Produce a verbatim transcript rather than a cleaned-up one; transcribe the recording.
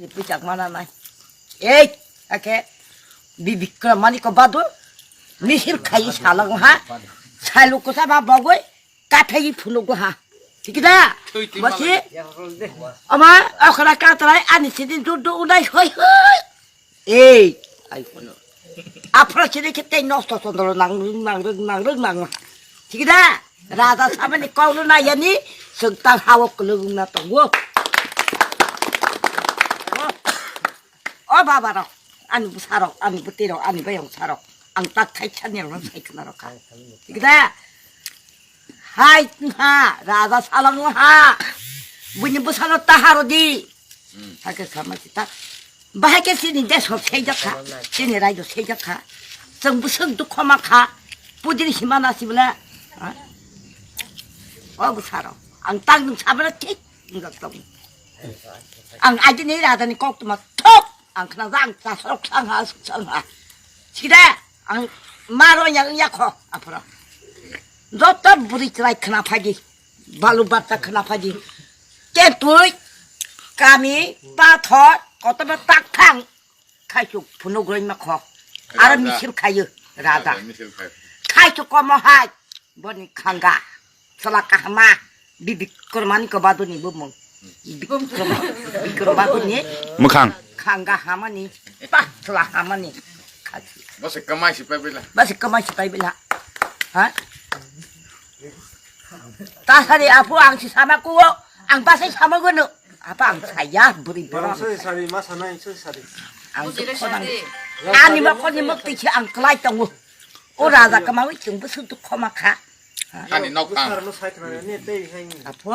Puchak mana nai. Ei, ake, bibik kra mani ko badu, misil khai salang ha, salu ko sama bagoi, kathai phunu go ha. Thik da? Thui, thui, masi, malai. Ama, okra katrai, ani sidi du du unai hoi hoi. Ei, ai kono. Aphra sidi kete nosto sondro nang, nang, nang, nang, nang. Thik da? Raja sabani kok no nayani, sengtang hawok kulung na tongo. O baba rok, ani bwsa rok, ani bwtwi rok, ani bayong sa rok, ang tak thai chani rok sai khna rok kha. Thik da? Hai ha, raja salang ha. Buini bwsa no taharo di. Hake sama kita. Bahai ke sini desh hor sei jakha, sini raijo sei jakha. Chwng bwswk dukho ma kha. Pudin hima na sibla. Ha? O bwsa rok. Ang tak nung sabra thik. Ang ajini raja ni kok tuma thok. Ang khna jang ta sok sang ha, sok sang ha. Sida ang maro yang yakho aphra. Joto buri chrai khna phagi. Balu batta khna phagi. Te tui kami pathor kotoba tak thang. Khaisuk phunuk roi ma kho. Aro raja. Misil khayo, raja. Raja misil khayo. Khaisuk komo hai. Boni khanga. Sala kahma. Bibik kormani ko baduni bumung. Bikrom, bikrom baduni. Mukhang. Khanga hamani. Pa sala hamani. Khaisuk. Basi kamai si pai bila. Basi kamai si pai bila. Ha? Tasari apu ang si sama kuo, ang basai sama gono. Apa ang saya beri Yang borok. Sari sari masa nai sari sari. Ang Busi tu rasa korang. Deh. Ani ma koni mak tiki ang kelai tong. O raja kemawi chung besu tu koma kha. Ani nok ang. Besar no sai kena ni tei hai. Apu.